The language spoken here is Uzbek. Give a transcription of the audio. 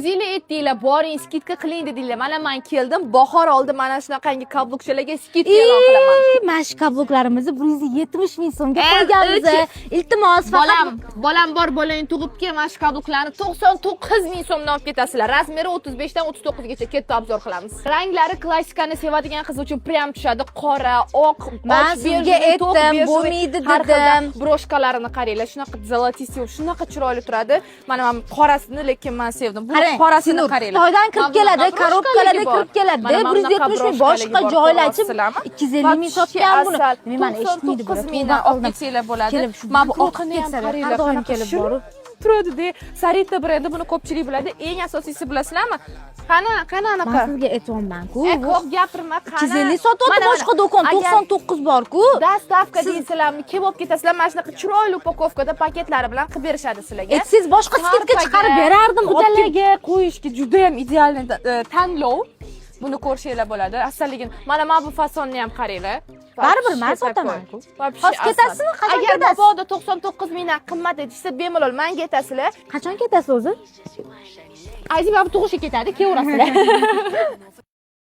O'zinglar aytdinglar, boring, скидка qiling dedinglar. Mana man keldim, bahor oldi, mana shunaqangi каблук chalarga скидка e'lon qilaman. Mana shu каблук larimizni 170 ming so'mga El, qo'yganmiz. Iltimos, faqat Bolam bor, bolangni tug'ib kel, mana shu каблук larni 99 ming so'mdan olib ketasizlar. Размер i 35 dan 39 gacha. Ketdi, обзор qilamiz. Ranglari klassikani sevadigan qiz uchun прям tushadi. Qora, oq, Man och sizga бежевый, to'q aytdim, бежевый, bo'lmaydi har xilda dedim. Брошка larini qaranglar, shunaqa золотистый, shunaqa chiroyli turadi. Mana qorasini lekin man sevdim. Bu Qarang, qorasini Sinur, qaranglar. Xitoydan kirib Mana keladi, bunaqa коробка larda брошка ligi bor. kirib keladi. Mana 170 ming bunaqa boshqa брошка ligi bor, joylarchi ko'ryapsizlarmi? 250 ming sotgan buni. Asal. Nima, mani eshitmaydi bular. 99 mingdan olib ketsanglar bo'ladi. Kelib shu Mana bu bankrot oqini ham ketsalar, qaranglar, har doim qanaqa kelib shirin borib. turadi-da. Sarita brendi, buni ko'pchilik biladi. Eng asosiysi, bilasizlarmi? Qani, qani Man anaqa? sizga aytyapman-ku. E, ko'p gapirma, qani. 250 sotyapti Mana, boshqa do'kon, Agar 99 bor-ku. Доставка deysizlarmi, kelib olib ketasizlar, mana shunaqa chiroyli упаковка da paketlari bilan qilib berishadi sizlarga. Aytsangiz, boshqa скидка chiqarib berardim. Olib kelib Qudalarga qo'yishga juda ham ideal tanlov. Buni ko'rishinglar bo'ladi. Asalligini. Mana bu fasonni ham qaranglar. Baribir man Вообще sotaman-ku. такой. Вообще Hozir asal. ketasizmi? Qachon Agar ketasiz? mabodo 99 mingdan qimmat aytishsa, bemalol manga aytasizlar. Qachon ketasiz o'zi? Aziz, mana bu tug'ishga ketadi, kelaverasizlar.